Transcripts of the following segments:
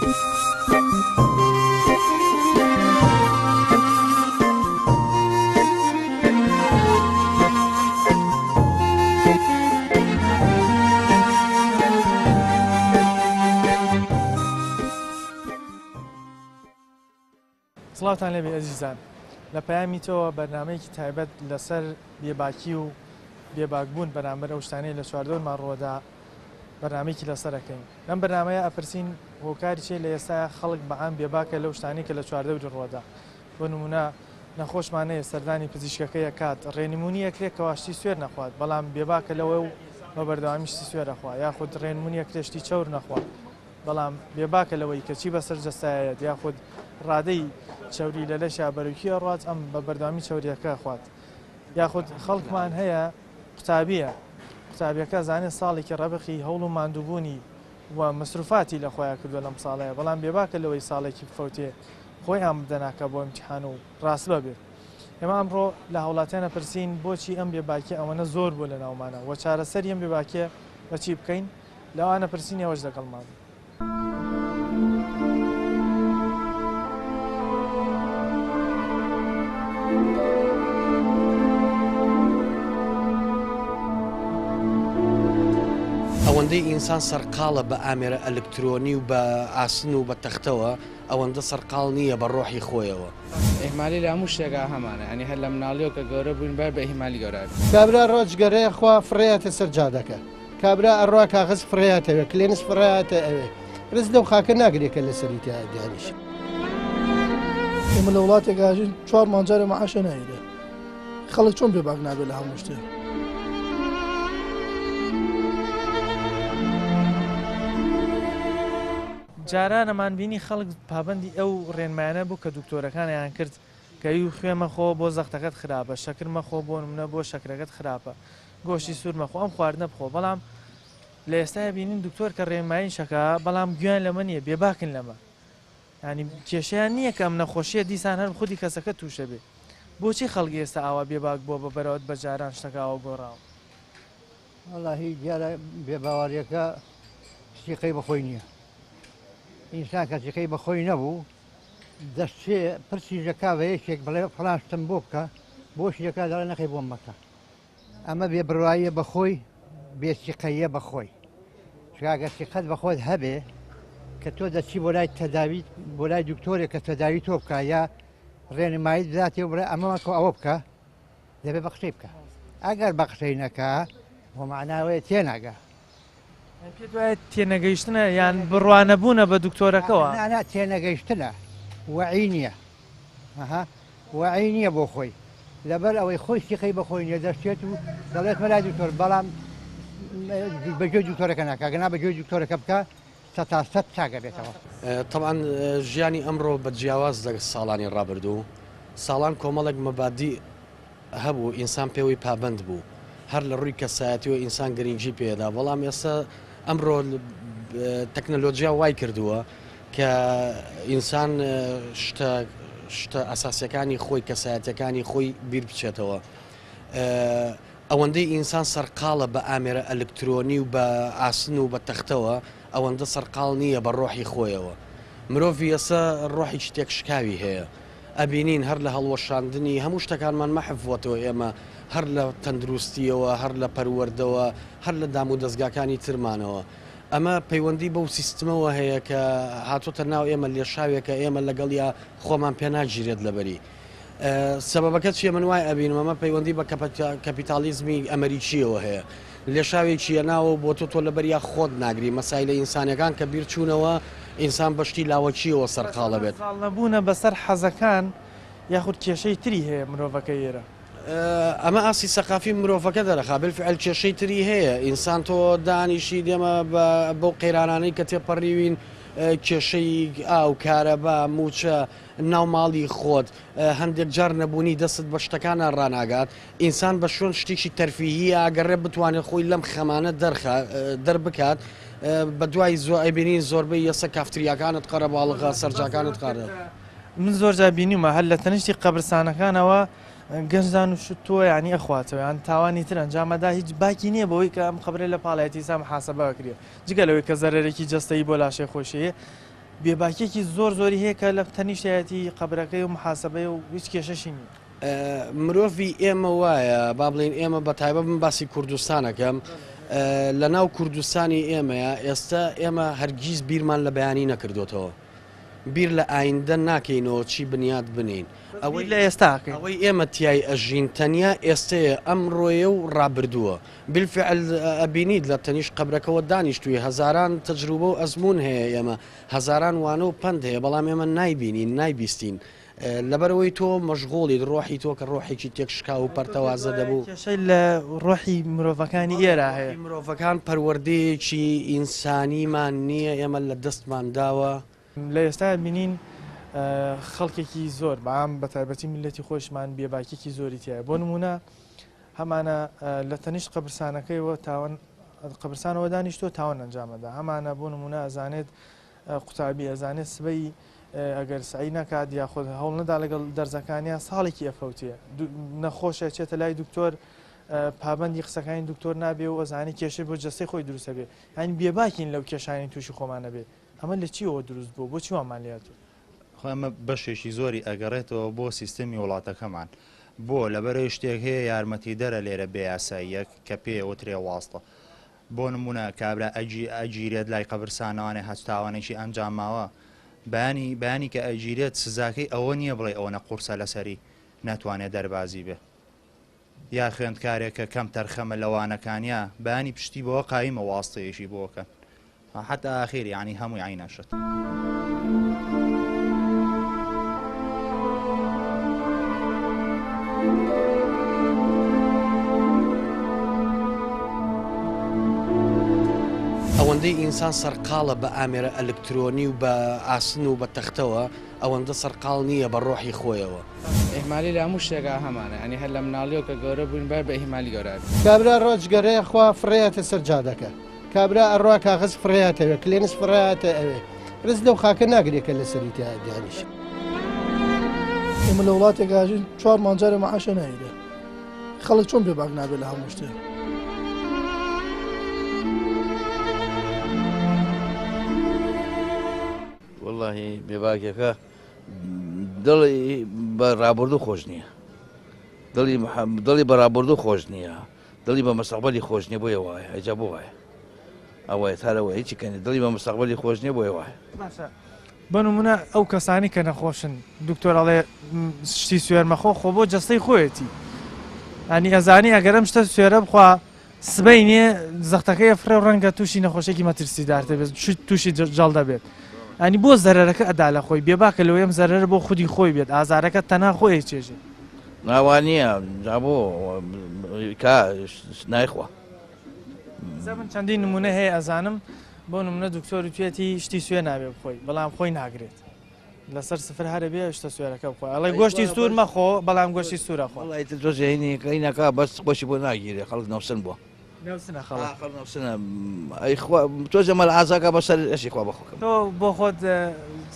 سڵاوتان لێبێ ئەزیزان لە پەیامی تۆوە بەرنامەیەکی تایبەت لەسەر بێباکی و بێباکبوون بەرامبەر ئەو شتانەی لە چواردەورمان ڕووەدا بەرنامەیەکی لەسەر ئەکەین لەم بەرنامەیە ئەپرسین هۆکاری چیە لە ئێستایا خەڵک بە عام بێباکە لەو شتانەی کە لە چواردەوری ڕووەدا بۆ نمونە نەخۆشمان هەیە سەردانی پزیشکەکەی ئەکات ڕێنمونی ئەکرێ کەوا شتی سوێر نەخوات بەڵام بێباکە لەوە و بە بەردەوامی شتی سوێر ئەخوا یاخود ڕێنمونی ئەکرێ شتی چەور نەخوا بەڵام بێباکە لەوەی کە چی بەسەر جەستایەت یاخود ڕادەی چەوری لە لەشا بەرەو کوێ ئەڕوات ئەم بە بەردەوامی چەوریەکە ئەخوات یاخود خەڵکمان هەیە قوتابیە قوتابیەکە زانێ ساڵێکی ڕەبخی هەوڵ و ماندووبوونی و مەسروفاتی لە خۆیا کردووە لەم ساڵەیە بەڵام بێباکە لەوەی ساڵێکی بفەوتێ خۆی ئامادە ناکا بۆ ئیمتیحان و ڕاسبە بێت ئێمە ئەمڕۆ لە هاوڵاتیان ئەپرسین بۆچی ئەم بێباکیە ئەوەنە زۆر بووە لە ناومانە و چارەسەری ئەم بێباکیە بە چی بکەین لەوانە پرسین ئێوەش لەگەڵمان بن. ئەوەندەی ئینسان سەرقاڵە بە ئامێرە ئەلکترۆنی و بە ئاسن و بە تەختەوە، ئەوەندە سەرقاڵ نییە بە ڕۆحی خۆیەوە. ئیهمالی لە هەموو شتێکا هەمانە یانی هەر لە مناڵیەوە کە گەورە بووین بەر بە ئیهمالی گەورە ئەبین. کابرا ڕۆ جگەرەیە خوا فڕێیاتە سەر جادەکە. کابرا ئەڕوا کاغەز فڕێیاتە ئەوێ کلێنس فڕێیاتە ئەوێ ڕز لەو خاکە ناگرێ کە لەسەری تیا دانیشێ. ئێمە لە وڵاتێک ئاژین چوار مانگ جارێ مەعاشە نایرێ خەڵک چۆن بێباک نابێت لە هەموو شتێ. جاران ئەمان بینی خەڵک پابەندی ئەو ڕێنمایانە بوو کە دکتۆرەکان ئەیان کرد کە یو خوێ مەخۆ بۆ زەختەکەت خراپە شەکر مەخۆ بۆ نمونە بۆ شەکرەکەت خراپە گۆشتی سوور مەخۆ ئەم خواردنە بخۆ بەڵام لە ئێستایا بینین دکتۆر کە ڕێنمایی شەکا بەڵام گوێیان لەمە نییە بێباکن لەمە ینی کێشەیان نییە کە ئەم نەخۆشیە دیسان هەر خودی کەسەکە تووشە بێ بۆچی خەڵک ئێستا ئاوا بێباک بووە بە بەراورد بە جاران شتەکە ئاوا گۆڕاوە؟ وەڵاهی دیارە بێباوەڕیەکە سیقەی بەخۆی نییە ئینسان کە سیقەی بەخۆی نەبوو دەستێ پرسی ژەکا بە یەکێک بڵێ فڵان شتم بۆ بکە بۆشی دەکا دەڵێ نەخەی بۆم مەکە ئەمە بێ بڕواییە بە خۆی، بێ سیقەییە بە خۆی. چونکە ئەگەر سیقەت بە خۆت هەبێ کە تۆ دەچی بۆ لای تەداوی بۆ لای دکتۆرێک کە تەداوی تۆ بکە یا ڕێنماییت بداتێ و بڵێ ئەمە مەکە ئەوە بکە دەبێ بە قسەی بکە. ئەگەر بە قسەی نەکا بۆ مەعناوەیە تێناگا. پێت وایە تێنەگەیشتنە یان بڕوانەبوونە بە دکتۆرەکەوە؟ نا نا تێنەگەیشتنە وەعی نییە. ئەها وەعی نییە بۆ خۆی لەبەر ئەوەی خۆی سیقەی بە خۆی نییە دەشتێت و دەڵێت مەلای دکتۆر بەڵام بەگوێی دکتۆرەکە ناکا گەنا بەگوێی دکتۆرەکە بکە سەتا سەت چاک ئەبێتەوە. تەبعەن ژیانی ئەمڕۆ بە جیاواز لە ساڵانی ڕابردوو، ساڵان کۆمەڵێک مەبادیء هەبوو ئینسان پێوەی پابەند بوو هەر لە ڕووی کەسایەتیەوە ئینسان گرنگی پێدا بەڵام ئێستا ئەمڕۆ تەکنەلۆجیا وای کردووە کە ئینسان شتە شتە ئەساسیەکانی خۆی کەسایەتەکانی خۆی بیر بچێتەوە ئەوەندەی ئینسان سەرقاڵە بە ئامێرە ئەلکترۆنی و بە ئاسن و بە تەختەوە ئەوەندە سەرقاڵ نییە بە ڕۆحی خۆیەوە مرۆڤی ئێستا ڕۆحێکی تێکشکاوی هەیە ئەبینین هەر لە هەڵوەشاندنی هەموو شتەکانمان مەحف بوەتەوە ئێمە هەر لە تەندروستیەوە هەر لە پەروەردەوە هەر لە دام و دەزگاکانی ترمانەوە ئەمە پەیوەندی بەو سیستمەوە هەیە کە هاتۆتە ناو ئێمە لێشاوێکە ئێمە لەگەڵیا خۆمان پێ ناگیرێت لەبەری سەبەبەکە چیە من وای ئەبینم ئەمە پەیوەندی بە کەپیتالیزمی ئەمریکیەوە هەیە لێشاوێکی یەناوە بۆ تۆ تۆ لەبەریا خۆت ناگری مەسایلە ئینسانیەکان کە بیر چوونەوە ئینسان بە شتی لاوەکیەوە سەرقاڵە بێت. زاڵ نەبوونە بەسەر حەزەکان یاخود کێشەی تری هەیە مرۆڤەکە ئێرە. ئەمە ئاستی سەقافی مرۆڤەکە دەرەخا بالفعل کێشەی تری هەیە ئینسان تۆ دانیشی دێمە بەو قەیرانانەی کە تێپەڕیوین کێشەی ئاو کارەبا موچە ناو ماڵی خۆت هەندێک جار نەبوونی دەستت بە شتەکانا ڕاناگات ئینسان بە شوێن شتێکی تەرفیهیە ئەگەڕێ بتوانێت خۆی لەم خەمانە دەرخا دەربکات بە دوای زۆ ئەیبینین زۆربەی یەسە کافتریاکانت قەرەباڵغە سەرجاکانت قەرە. من زۆر جار بینیومە هەر لە تەنیشتی قەبرسانەکانەوە گەنج دانوشتووە یانی ئەخواتەوە یان تاوانی تر ئەنجامەدا هیچ باکی نییە بەوەی کە ئەم قەبرە لە پاڵایەتی ئیسا محاسبە ئەکرێ جگە لەوەی کە زەرەرێکی جەستەیی بۆ لاشەی خۆشی هەیە. بێباکیەکی زۆر زۆری هەیە کە لە تەنیشتایەتی قەبرەکەی و محاسبەیە و هیچ کێشەشی نییە. مرۆڤی ئێمە وایە با بڵێین ئێمە بە تایبەت من باسی کوردستان ئەکەم لە ناو کوردستانی ئێمەیە ئێستا ئێمە هەرگیز بیرمان لە بەیانی نەکردوتەوە بیر لە ئایندە ناکەینەوە چی بنیات بنین ئەوەی لە ئێستا ئەکەین. ئەوەی ئێمە تیای ئەژین تەنیا ئێستەیە ئەمڕۆیە و ڕابردووە بالفعل ئەبینیت لە تەنیشت قەبرەکەوە دانیشتووی هەزاران تەجروبە و ئەزموون هەیە ئێمە هەزاران وانە و پەند هەیە بەڵام ئێمە نایبینین نایبیستین لەبەرئەوەی تۆ مەشغوڵیت ڕۆحی تۆ کە ڕۆحێکی تێکشکاو و پەرتەوازە دەبوو. کێشەی لە ڕۆحی مرۆڤەکانی ئێرە هەیە. ڕۆحی مرۆڤەکان پەروەردەیەکی ئینسانیمان نییە ئێمە لە دەستمان داوە. لە ئێستایا بینین خەڵکێکی زۆر بەعام بە تایبەتی میللەتی خۆیشمان بێباکیەکی زۆری تیایە بۆ نموونە هەمانە لە تەنیشت قەبرسانەکەیەوە تاوان قەبرسانەوە دانیشتووە تاوان ئەنجامەدا هەمانە بۆ نموونە ئەزانێت قوتابی ئەزانێت سبەی ئەگەر سەعی نەکات یاخود هەوڵ نەدا لەگەڵ دەرزەکانیا ساڵێکی ئەفەوتێ نەخۆشە چێتە لای دکتۆر پابندی قسەکانی دکتۆر نابێ و ئەزانی کێشەی بۆ جەستەی خۆی دروستە بێ یانی بێباکین لەو کێشانی تووشی خۆمانە بێ ئەمە لە چیەوە دروست بوو بۆچی وامان لێهاتوو؟ خۆ ئەمە بەشێکی زۆری ئەگەڕێتەوە بۆ سیستەمی وڵاتەکەمان بۆ لەبەرەوەی شتێک هەیە یارمەتیدەرە لێرە بێ یاساییەک کە پێ وترێ واستە بۆ نمونە کابرا ئەگی ئەگیرێت لای قەبرسانەوانێ هەچ تاوانێکی ئەنجام ماوە بەیانی بەیانی کە ئەگیرێت سزاکەی ئەوە نییە بڵێ ئەوەنە قورسە لەسەری ناتوانێت دەربازی بێ یا خوێندکارێک کە کەم تەرخەمە لە وانەکانیا بەیانی پشتی بەوە قایمە واستەیەکی بۆ کەن حتا ئاخیر یانی هەمووی عەینە شت. ئەوەندەی ئینسان سەرقاڵە بە ئامێرە ئەلکترۆنی و بە ئاسن و بە تەختەوە ئەوەندە سەرقاڵ نییە بە ڕۆحی خۆیەوە. ئیهمالی لە هەموو شتێکا هەمانە یانی هەر لە مناڵیەوە کە گەورە بووین بەر بە ئیهمالی گەورە ئەبین. کابرا ڕۆ جگەرەیە خوا فڕێیاتە سەر جادەکە کابرا ئەڕوا کاغەز فڕێیاتە ئەوێ کلێنس فڕێیاتە ئەوێ ڕز لەو خاکە ناگرێ کە لەسەری تیا دانیشێ. ئێمە لە وڵاتێک ئاژین چوار مانگ جارێ مەعاشە نایرێ خەڵک چۆن بێباک نابێت لە هەموو شتێ. وەڵاهی بێباکیەکە دڵی بە ڕابردوو خۆش نییە دڵی دڵی بە ڕابردوو خۆش نییە دڵی بە مەسەقبەلی خۆش نییە بۆیە وایە ئەجا بۆ وایە ئەوەیە تارەوە هیچی کەنی دڵی بە مستەقبەلی خۆش نییە بۆیە وایە. باشە بۆ نمونە ئەو کەسانی کە نەخۆشن دکتۆر ئەڵێ شتی سوێر مەخۆ خۆ بۆ جەستەی خۆیەتی ئەنی ئەزانی ئەگەر ئەم شتە سوێرە بخوا سبەینێ زەختەکەی ئەفڕێ و ڕەنگە تووشی نەخۆشیێکی مەترسیدار دەبێت تووشی جەڵدە بێت ئەنی بۆ زەرەرەکە ئەدا لە خۆی بێباکە لەوەی ئەم زەرەرە بۆ خودی خۆی بێت ئازارەکە تەنها خۆی چێژێ. نا وا نییە جا بۆ کا نایخوا. ئێستا من چەندین نمونە هەیە ئەزانم بۆ نمونە دکتۆر وتویەتی شتی سوێ نابێ بخۆی بەڵام خۆی ناگرێت لەسەر سفر هەرە بێ شتە سوێرەکە بخۆ ئەڵێ گۆشتی سوور مەخۆ بەڵام گۆشتی سوورە خۆ. وەڵا ئیتر تۆزێ هینی هینەکە بەس خۆشی بۆ ناگیرێ خەڵک نەوسن بووە. نەوسنە خەڵک. ئا خەڵک نەوسنە ئەی خوا تۆزێ مەل ئازاکە بەسەر ئەشی خوا بەخۆ کەم. تۆ بۆ خۆت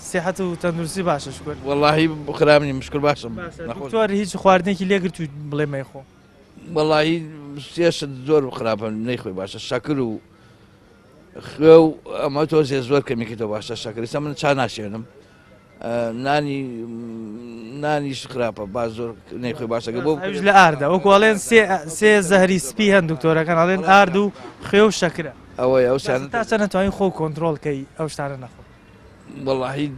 سیحەت و تەندروستی باشە شکر. وەڵاهی خراپ نیم شکر باشم. باشە دکتۆر هیچ خواردنێکی لێ گرتوویت بڵێ مەیخۆ؟ وەڵاهی سێ شت زۆر خراپە نەیخۆی باشە شەکر و خوێ و ئەمە تۆزێ زۆر کەمێکی تۆ باشە شەکر ئێستا من چا ناشێنم نانی نانیش خراپە با زۆر نەیخۆی باشەکە بۆ ئەویش لە ئاردە وەکو ئەڵێن سێ سێ زەهری سپی هەن دکتۆرەکان ئەڵێن ئارد و خوێ و شەکرە ئەوەی ئەو سیانە تا چەند ئەتوانی خۆ کۆنترۆڵ کەی ئەو شتانە نەخۆ وەڵاهی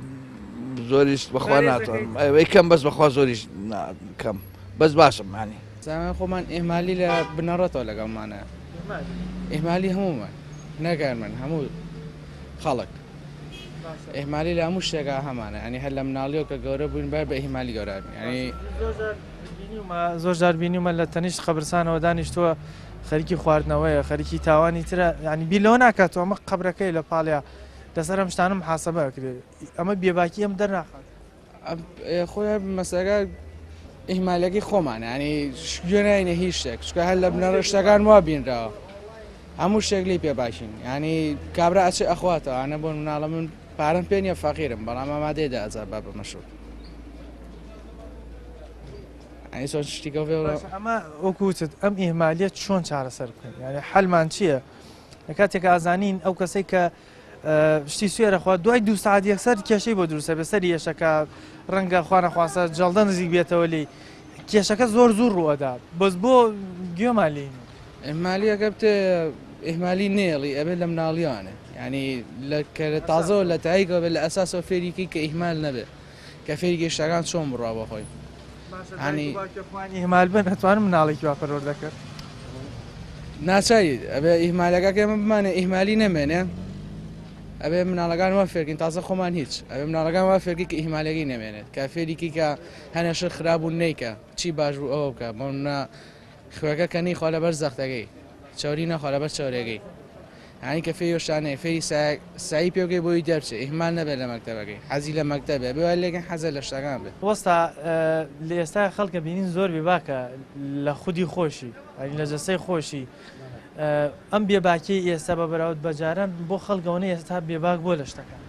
زۆریش بەخوا ناتوانم ئەوەی کەم بەس بەخوا زۆریش کەم بەس باشم مانی زمان خۆمان ئیهمالی لە بنەڕەتەوە لەگەڵمانە ئیهمالی هەموومان نەگەر من هەموو خەڵک ئیهمالی لە هەموو شتێکا هەمانە ینی هەر لە مناڵیەوە کە گەورە بووین بەر بە ئیهمالی گەورە بین ینی زۆر جار بینیومە لە تەنیشت قەبرسانەوە دانیشتووە خەریکی خواردنەوەیە خەریکی تاوانی ترە ینی بیر لەوە ناکاتەوە ئەمە قەبرەکەی لە پاڵیا لەسەر ئەم شتانە محاسبە ئەکرێت ئەمە بێباکی ئەم دەرناخات. خۆی هەر مەسەلەکە ئیهمالەکەی خۆمان ینی گوێ ناینە هیچ شتێک چکە هەر لە بنەڕە شتەکان وا بینراوە هەموو شتێک لی پێ باشین ینی کابرا ئەچێ ئەخواتەوە ئەنە بۆ مناڵە من پارەم پێ نییە فەقیرم بەڵام ئامادەی دە ئەزار با بە مەشروب ینی چۆن شتیکە ئەمە وەکو وتت ئەم ئیهمالیە چۆن چارەسەر بکەین یعنی حەلمان چییە؟ لە کاتێک ئازانین ئەو کەسەی کە شتی سوێرە خوا دوای دوو سعات یەکسەر کێشەی بۆ دروستە بێ سەری یەشەکە ڕەنگە خوانەخواستە جەڵدە نزیک بێتەوە لێی کێشەکە زۆر زوو ڕووەدا بەس بۆ گوێمان لێی نیە. ئیهمالی ئەگەر بتێ ئیهمالی نێڵی ئەبێ لە مناڵیانێ یعنی لە کە لە تازەوە لە تایکەوە بێ لە ئەساسەوە فێری کەی کە ئیهمال نەبێ کە فێری کەی شتەکان چۆن بڕوا بۆ خۆی باشە دایک و باوکی خۆیان ئیهمال بن ئەتوانن مناڵێکی وا پەروەردە کەن؟ ناچاری ئەبێ ئیهمالەکە کە ئێمە بمانێ ئیهمالی نەمێنێ ئەبێ مناڵەکان وا فێرکەین تازە خۆمان هیچ ئەبێ مناڵەکان وا فێرکەی کە ئیهمالەکەی نەمێنێت کە فێریکی کە هەنێ شت خراپ بوو نەیکە چی باش بوو ئەوە بکە بۆ نمونە خوێکە کە نەیخوا لەبەر زەختەکەی چەوری نەخوا لەبەر چەورەکەی یانی کە فێری شانەیە فێری سایی پێ بکەی بۆی دەرچێ ئیهمال نەبێت لە مەکتەبەکەی حەزی لە مەکتەبێ بێ وای لێکەن حەزە لە شتەکان بێ. وەستا لە ئێستا خەڵکە بینین زۆر بێباکە لە خودی خۆشی یانی لە جەستەی خۆشی ئەم بێباکیەی ئێستا بە بەراورد بە جاران بۆ خەڵک ئەوەنە ئێستا بێباک بووە لە شتەکان.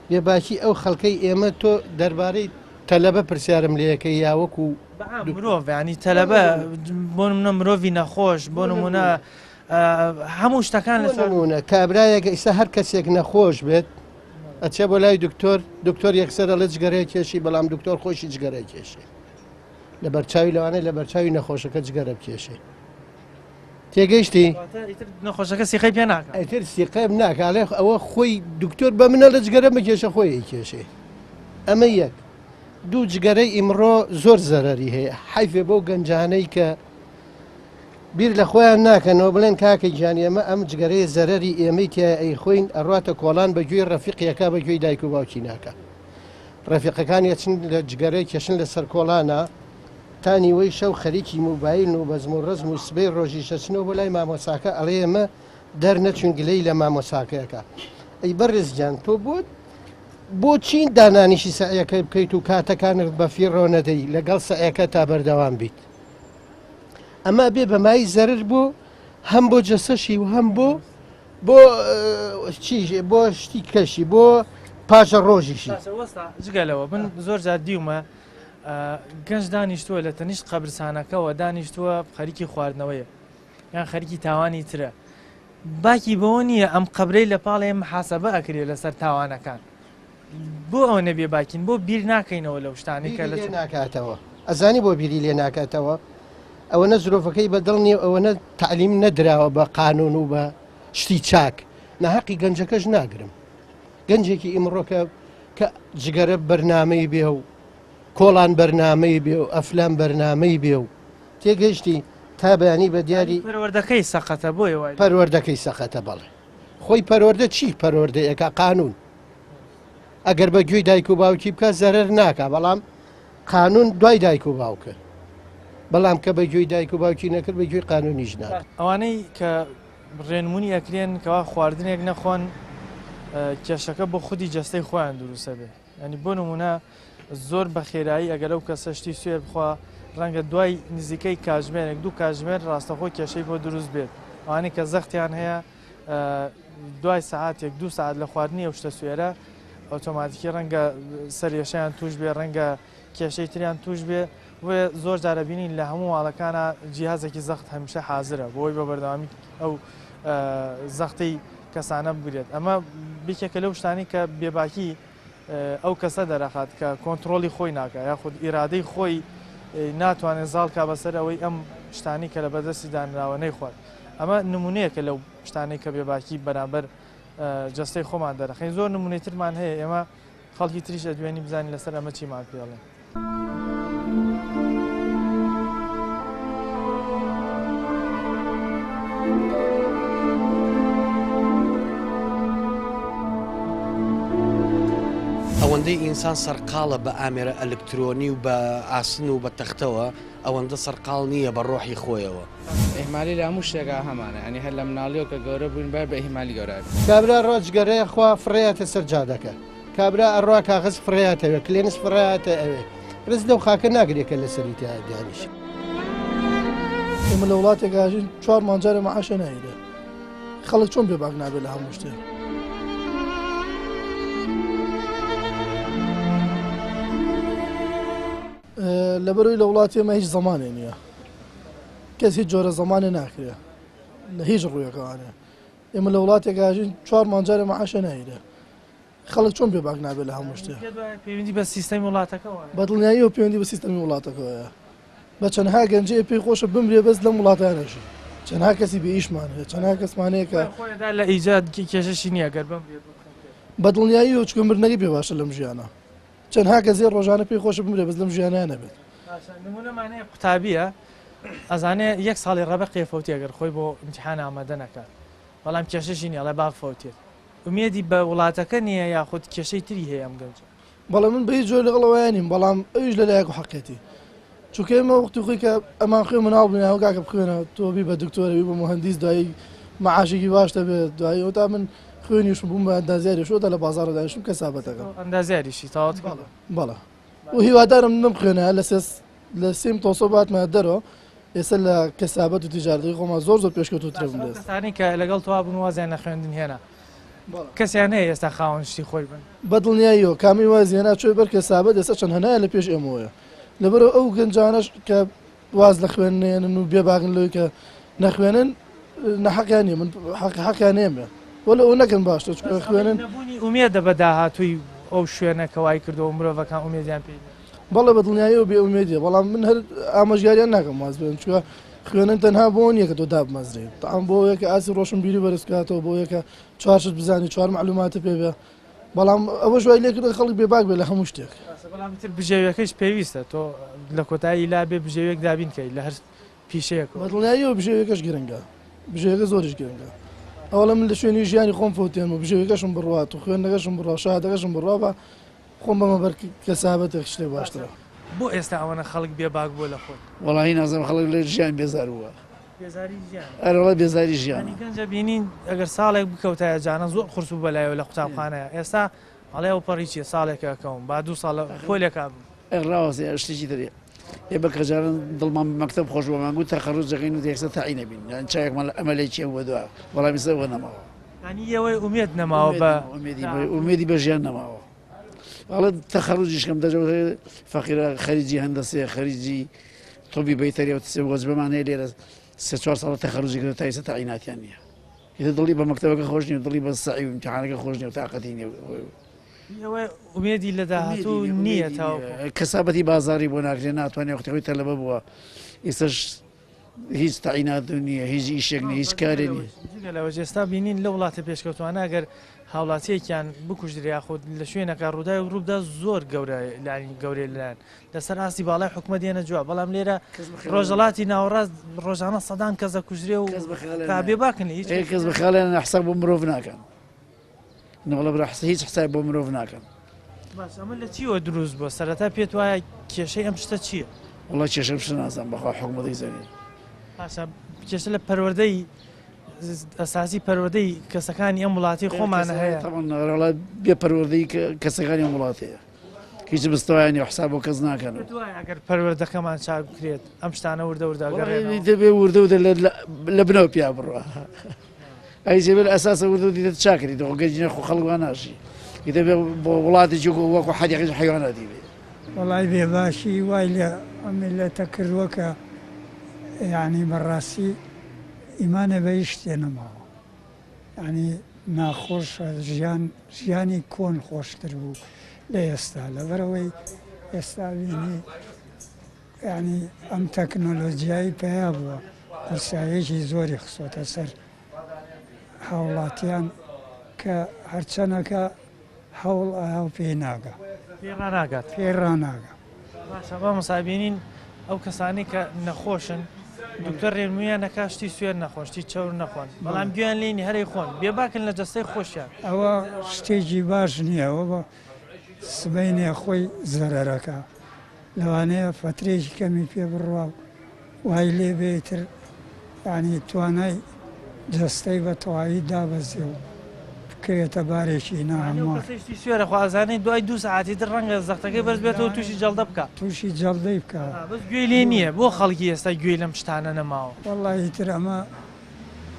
بێباکی ئەو خەڵکەی ئێمە تۆ دەربارەی تەلەبە پرسیارم لێ ئەکەی یا وەکو بەعام مرۆڤ یانی تەلەبە بۆ نمونە مرۆڤی نەخۆش بۆ نمونە هەموو شتەکان لە نمونە کابرایەک ئیستا هەر کەسێک نەخۆش بێت ئەچێ بۆ لای دکتۆر دکتۆر یەکسەر ئەڵێ جگەرەی کێشی بەڵام دکتۆر خۆشی جگەرەی کێشێ لە بەرچاوی لەوانەیە لە بەرچاوی نەخۆشەکە جگەرە بکێشێ تێگەیشتی؟ نەخۆشەکە سیقەی پێ ناکا. ئیتر سیقەم ناکا ئەڵێ ئەوە خۆی دکتۆر بە منە لە جگەرە مەکێشە خۆی ئەیکێشێ ئەمە یەک دوو جگەرەی ئیمڕۆ زۆر زەرەری هەیە حەیفێ بەو گەنجانەی کە بیر لە خۆیان ناکەنەوە بڵێن کاکە گیان ئێمە ئەم جگەرەیە زەرەری ئێمەی تایە ئەیخۆین ئەڕاتە کۆڵان بە گوێی ڕەفیقیەکە بە گوێی دایک و باوکی ناکە ڕەفیقەکانی ئەچن لە جگەرەی کێشن لە سەر کۆڵانە تا نیوەی شەو خەریکی موبایلن و بەزم و ڕەزم و سبەی ڕۆژیش ئەچنەوە بۆ لای مامۆساکە ئەڵێ ئێمە دەرنەچوین گلەی لە مامۆساکە ئەکا ئەی بەڕێز گیان تۆ بۆ بۆچی دانانیشی سەعیەکەی بکەیت و کاتەکانت بە فیڕۆ نەدەی لەگەڵ سەعیەکە تا بەردەوام بیت ئەمە بێ بەمای زەرر بۆ هەم بۆ جەسەشی و هەم بۆ بۆ چی بۆ شتی کەشی بۆ پاشە ڕۆژیشی جگە لەوە من زۆر جار دیومە گەنج دانیشتووە لە تەنیشت قەبرسانەکەوە دانیشتووە خەریکی خواردنەوەیە یان خەریکی تاوانی ترە باکی بەوە نییە ئەم قەبرەی لە پاڵێ محاسبە ئەکرێ لەسەر تاوانەکان بۆ ئەوە نەبێ باکین بۆ بیر ناکەینەوە لەو شتانەی کە لە ناکاتەوە ئەزانی بۆ بیری لێ ناکاتەوە ئەوەنە زرۆفەکەی بە دڵ نییە ئەوەنە تعلیم نەدراوە بە قانون و بە شتی چاک ناهەقی گەنجەکەش ناگرم گەنجێکی ئیمڕۆ کە کە جگەرە بەرنامەی بێ و کۆڵان بەرنامەی بێ و ئەفلام بەرنامەی بێ و تێگەیشتی تا بەیانی بە دیاری پەروەردەکەی سەقەتە بۆیە وای پەروەردەکەی سەقەتە بەڵێ خۆی پەروەردە چی پەروەردەیەکە قانون ئەگەر بە گوێی دایک و باوکی بکە زەرەر ناکا بەڵام قانون دوای دایک و باوکە بەڵام کە بە گوێی دایک و باوکی نەکرد بە گوێی قانونیش ناکا. ئەوانەی کە ڕێنمونی ئەکرێن کەوا خواردنێک نەخۆن کێشەکە بۆ خودی جەستەی خۆیان دروستە بێ ینی بۆ نمونە زۆر بە خێرایی ئەگەر ئەو کەسە شتی سوێر بخوا ڕەنگە دوای نزیکەی کاژمێرێک دوو کاژمێر ڕاستەخۆ کێشەی بۆ دروست بێت ئەوانەی کە زەختیان هەیە دوای سەعاتێک دوو سەعات لە خواردنی ئەو شتە سوێرە ئۆتۆماتیکی ڕەنگە سەرێشەیان توش بێ ڕەنگە کێشەی تریان توش بێ بۆیە زۆر جارە بینین لە هەموو ماڵەکانە جیهازێکی زەخت هەمیشە حازرە بۆی بە بەردەوامی ئەو زەختی کەسانە بگرێت ئەمە بێکێکە لەو شتانی کە بێباکی ئەو کەسە دەرەخات کە کۆنتترۆلی خۆی ناکە یاخود ئیرادەی خۆی ناتوانێت زاڵکا بەسەر ئەوەی ئەم شتانی کە لە بەردەستی دانراوە نەیخوات ئەمە نمونەیەکە لەو شتانەی کە بێباکی بەرامبەر جەستەی خۆمان دەرەخەین زۆر نمونەی ترمان هەیە ئێمە خەڵکی تریش ئەدوێنی بزانین لەسەر ئەمە چیمان پێڵێن. ئەوەندەی ئینسان سەرقاڵە بە ئامێرە ئەلکترۆنی و بە ئاسن و بە تەختەوە ئەوەندە سەرقاڵ نییە بە ڕۆحی خۆیەوە. ئیهمالی لە هەموو شتێکا هەمانە یانی هەر لە مناڵیەوە کە گەورە بووین بای بە ئیهمالی گەورە ئەبین. کابرا ڕا جگەرەیە خوا فڕێیاتە سەر جادەکە کابرا ئەڕوا کاغەز فڕێیاتە ئەوێ کلێنس فڕێیاتە ئەوێ ڕز لەو خاکە ناگرێ کە لەسەری تیا دانیشێ. ئێمە لە وڵاتێک ئاژین چوار مانگ جارێ مەعاشە نایرێ خەڵک چۆن بێباک نابێت لە هەموو شتێ. لەبەرەوەی لە وڵاتی ئێمە هیچ زەمانێ نییە کەس هیچ جۆرە زەمانێ ناکرێ لە هیچ ڕوویەکەوانێ. ئێمە لە وڵاتێک ئاژین چوار مانگ جارێ مەعاشە نایرێ خەڵک چۆن بێباک نابێت لە هەموو شتێ؟ پێت وایە پەیوەندی بە سیستەمی وڵاتەکەوە هەیە؟ بە دڵنیاییەوە پەیوەندی بە سیستەمی وڵاتەکەوە هەیە. بە چەندها گەنجەیە پێی خۆشە بمرێ بەس لەم وڵاتە نەژی. چەندها کەسی بێ ئیشمان هەیە، چەندها کەسمان هەیە کە. خۆی خۆی لە ئیجاد کێشەشی نییە گەر بمرێ بخنکێت. بە دڵنیاییەوە چونکە مردنەکەی پێ باشە لەم ژیانە. چەندها کەس هەیە ڕۆژانە پێی خۆشە بمرێ بەس لەم ژیانە نەبێت. باشە نموونەمان هەیە قوتابییە ئەزانێ یەک ساڵی ڕەبەقێ فەوتێ گەر خۆی بۆ ئیمتیحان ئامادە نەکات بەڵام کێشەشی نییە ئەڵێ با بفەوتێت. ئومێدی بە وڵاتەکە نییە یاخود کێشەی تری هەیە ئەم گەنجە؟ بەڵێ من بە هیچ جۆرێک لەگەڵ ئەوەیا نیم بەڵام ئەویش لە لایەک و حەقیەتی چونکە ئێمە وەختی خۆی کە ئەمان خوێ مناڵ بووین ئەو کاکە بخوێنە تۆ بی بە دکتۆرە بی بە موهەندیس دوایی مەعاشێکی باش دەبێت دوایی ئەوتا من خوێنیشم بووم بە ئەندازیاریش ئەوتا لە بازاڕە دانیشتم کەسابەتەکەم. ئەندازیاریشی تەواوت کردووە؟ بەڵێ و هیوادارم نەمخوێنایە لە سێ لە سێم تۆسۆ باتمە دەرەوە ئێستا لە کەسابەت و تیجارەتەکەی خۆمان زۆر زۆر پێشکەوتووترە بووم لە ئێستا. کەسانی کە لەگەڵ تۆ بوون وازیان لە خوێندن هێنا کەسیان هەیە ئێستا خاوەن شتی خۆی بن؟ بە دڵنیاییەوە کامی وازی هێنا چۆی بەر کەسابەت ئێستا چەند هەنایە لە پێش ئێمەوەیە لەبەرئەوە ئەو گەنجانەش کە واز لە خوێندن ئەهێنن و بێباکن لەوەی کە نەخوێنن نەحەقیان نییە من حەق حەقیان ئێمە وەلو ئەوە نەکەن باشترە چونکە خوێنن. نەبوونی ئومێدە بە داهاتووی ئەو شوێنە کە وای کردووە مرۆڤەکان ئومێدیان پێی نییە. بەڵێ بە دڵنیاییەوە بێ ئومێدیە بەڵام من هەر ئامۆژگاریان ناکەم واز بێنن چونکە خوێندن تەنها بۆ نییە کە تۆ دابمەزرێی تەعام بۆ ئەوەیە کە ئاستی ڕۆشنبیری بەرز بکاتەوە بۆ ئەوەیە کە چوار شت بزانی چوار مەعلوماتت پێ بێ بەڵام ئەوەش وای لێکردن خەڵک بێباک بێ لە هەموو شتێک. ڕاستە بەڵام ئیتر بژێویەکەیش پێویستە تۆ لە کۆتایی لا بێ بژێویەک دابین کەی لە هەر پیشەیەکەوە. بە دڵنیاییەوە بژێویەکەش گرنگە بژێویەکە زۆریش گرنگە ئەوەڵە من لە شوێنی ژیانی خۆم فەوتێنم و بژێویەکەشم بڕوات و خوێندنەکەشم بڕوا شەهادەکەشم بڕوا بە خۆم بەمە بەر کەسابەتێک شتێک باشترە. بۆ ئێستا ئەوەنە خەڵک بێ باک بووە لە خۆی؟ وەڵاهی نازانم خەڵک لە ژیان بێزار بووە. بێزاری ژیانە. ئەرێ وەڵا بێزاری ژیانە. یانی گەنجە بینین ئەگەر ساڵێک بکەوتایە جانان زۆر قورس بوو بەلایەوە لە قوتابخانەیە ئێستا ئەڵێ ئەو پەڕی چیە ساڵێکە ئەکەوم با دوو ساڵ لە پۆلێکا بم. ئەی ڕاوەستە شتێکی تر ئێمە کە جاران دڵمان بە مەکتەب خۆش بوو ئەمان گوت تەخەروج دەکەین و یەکسەر تەعین ئەبین یان چاوێکمان لە ئەمەلێکی ئەو بەدوا بەڵام ئێستا ئەوە نەماوە. یانی ئێوەی ئومێد نەماوە بە ئومێدی بە ژیان نەماوە. ئەڵێ تەخەروجیش کەم دەجەوە فەقیرە خەریجی هەندەسەیە خەریجی طبی بەیتەری و تسێ وەجبەمان هەیە لێرە سێ چوار ساڵە تەخەروجی کردوە تا ئێستا تەعیناتیان نییە ئیتر دڵی بە مەکتەبەکە خۆش نییە دڵی بە سەعی و ئیمتیحانەکە خۆش نییە و تاقەتی نییە ئەوە ئومێدی لە داهاتوو نییە تاوەکو کەسابەتی بازاری بۆ ناکرێ ناتوانێت وەختی خۆی تەلەبە بووە ئێستاش هیچ تەعینات نییە هیچ ئیشێک نیە هیچ کارێ نیە. جگە لەوەش ئێستا بینین لە وڵاتە پێشکەوتوانە ئەگەر هاوڵاتیەکیان بکوژرێ یاخود لە شوێنەکە ڕووداوێک ڕووبدا زۆر گەورە لانی گەورەی لەلایەن لەسەر ئاستی باڵای حکومەت دێنە جواب بەڵام لێرە ڕۆژەڵاتی ناوەڕاست ڕۆژانە سەدان کەس دەکوژرێ و تا بێباکن لە هیچ کەس بە خیاڵیان حساب بۆ مرۆڤ ناکەن. نەوەڵا برا هیچ حساب بۆ مرۆڤ ناکەن. باش ئەمە لە چیوە دروست بووە سەرەتا پێت وایە کێشەی ئەم شتە چییە؟ وەڵا کێشەی ئەم شتە نازانم بەخوا حکومەت ئەیزانێت. باشە کێشە لە پەروەردەی ئەساسی پەروەردەی کەسەکانی ئەم وڵاتی خۆمانە هەیە؟ تەبعەن وەڵا بێ پەروەردەی کەسەکانی ئەم وڵاتەیە. هیچ مستەوایان نیە حساب بۆ کەس ناکەن. پێت وایە ئەگەر پەروەردەکەمان چاک بکرێت ئەم شتانە وردە وردە ئەگەڕێنەوە؟ دەبێ وردە وردە لە بنەوە پیا بڕوا. ئەی جێبێ لە ئەساسە وردە وردە چاکری دەخۆ گەنجینە خۆ خەڵک وا ناژی دەبێ بۆ وڵاتێکی وەکو حەدیقەی حەیواناتی بێ. وەڵای بێباکی وای لە ئەم میللەتە کردووە کە یانی بەڕاستی ئیمانێ بە هیچ شتێ نەماوە. یانی ناخۆشە ژیان ژیانی کۆن خۆشتر بوو لە ئێستا لەبەرئەوەی ئێستا بینی یانی ئەم تەکنۆلۆجیایی پەیا بووە قورساییەکی زۆری خستۆتە سەر هاوڵاتیان کە هەرچەنەکە هەوڵ ئایا و پێی ناگا. پێی ڕاناگات. پێی ڕاناگا. باشە مامۆستا بینین ئەو کەسانەی کە نەخۆشن دکتۆر ڕێنموویان ئەکا شتی سوێر نەخۆن شتی چەور نەخۆن بەڵام گوێیان لێ نیە هەر ئەیخۆن بێباکن لە جەستەی خۆشیان. ئەوە شتێکی باش نییە ئەوە بە سبەینێ خۆی زەرەرەکا لەوانەیە فەترەیەکی کەمی پێ بڕوا و وای لێ بێ ئیتر یانی توانای جەستەی بە تەواوی دابەزێ و بکەوێتە بارێکی ئەو ناهەموار. کەسەی شتی سوێرە خوا ئەزانێ دوای دوو سەعاتی تر ڕەنگە زەختەکەی بەرز بێتەوە تووشی جەڵدە بکا. تووشی جەڵدەی بکا. بەس گوێی لێ نییە بۆ خەڵکی ئێستا گوێی لەم شتانە نەماوە. وەڵڵاهی ئیتر ئەمە